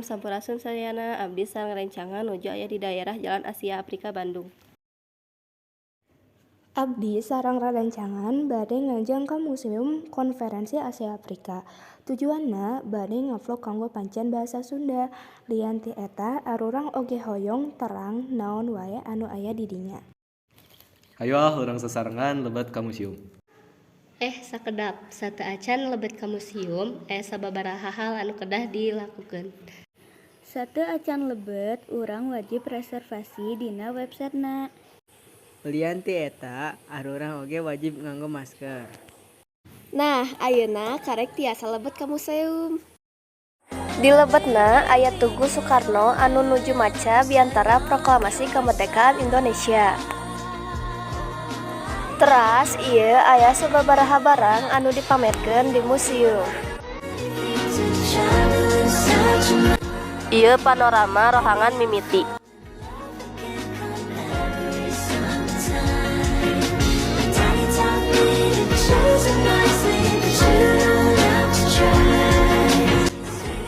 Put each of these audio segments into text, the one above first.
Sampurasun sadayana, abdi sareng rerencangan nuju aya di daerah Jalan Asia Afrika, Bandung. Abdi sareng rerencangan bade nganjang ka Museum Konferensi Asia Afrika. Tujuanna bade ngavlog kanggo pancen Bahasa Sunda. Lian ti eta arurang oge hoyong terang naon wae anu aya di dinya. Hayu ah urang sasarengan lebet ka musium. Eh, sakedap, sateuacan lebet ka musium aya sababaraha hal anu kedah dilakukeun. Sateuacan lebet, urang wajib reservasi dina websitena. Lian ti eta, arurang oge wajib nganggo masker. Nah, ayeuna karek tiasa lebet ka museum. Di lebetna aya Tugu Soekarno anu nuju maca biantara proklamasi kemerdekaan Indonesia. Teras ieu aya sababaraha barang anu dipamerkeun di museum. Ieu panorama rohangan mimiti.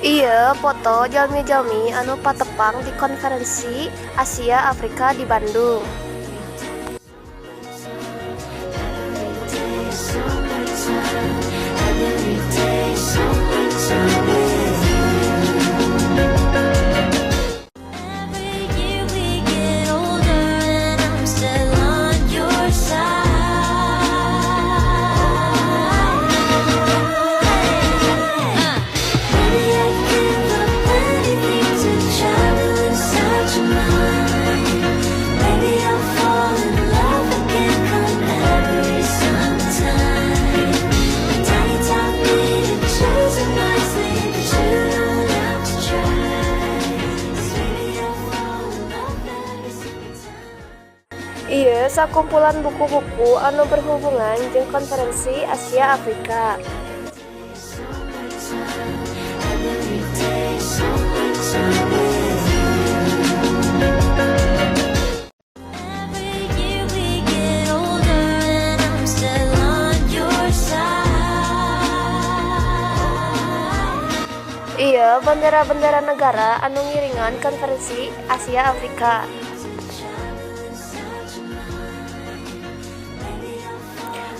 Ieu foto jalmi-jalmi anu patepang di Konferensi Asia Afrika di Bandung. Ieu sakumpulan buku-buku anu berhubungan jeung Konferensi Asia Afrika. Ieu bendera-bendera negara anu ngiringan Konferensi Asia Afrika.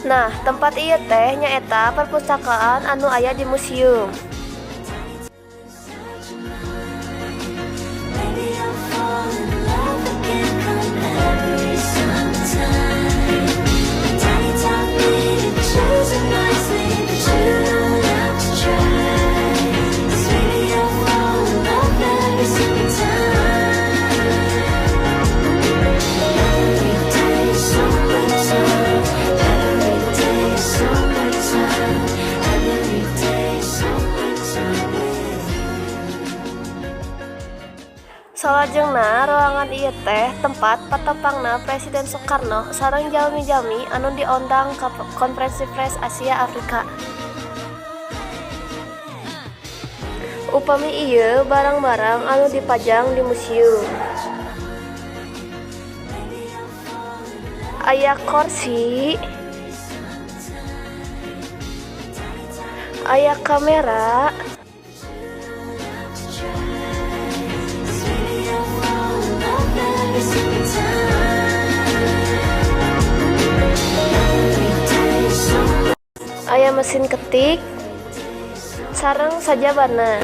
Nah, tempat ieu teh nyaeta perpustakaan anu aya di museum. Salajengna ruangan ieu teh tempat patepangna Presiden Soekarno sareng jalmi-jalmi anu diondang ka Konferensi Pers Asia Afrika. Upami ieu barang-barang anu dipajang di museum. Aya korsi, aya kamera, aya mesin ketik, sareng sajabana.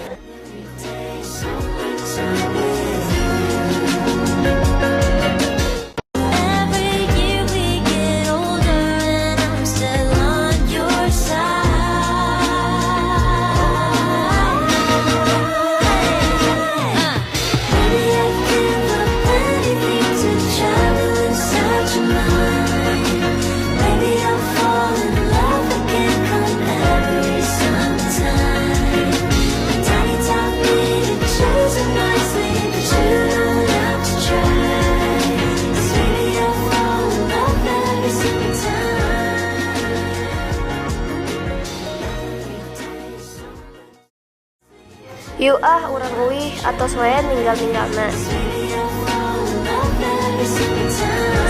Yuk ah urang uih atos wae ninggal-ninggalna.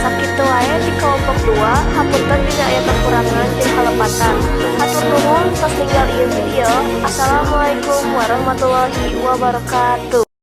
Sakitu wae ti kelompok 2, hapunten bila aya kekurangan jeung kalepatan. Hatur nuhun tos ninggal ieu video. Wassalamualaikum warahmatullahi wabarakatuh.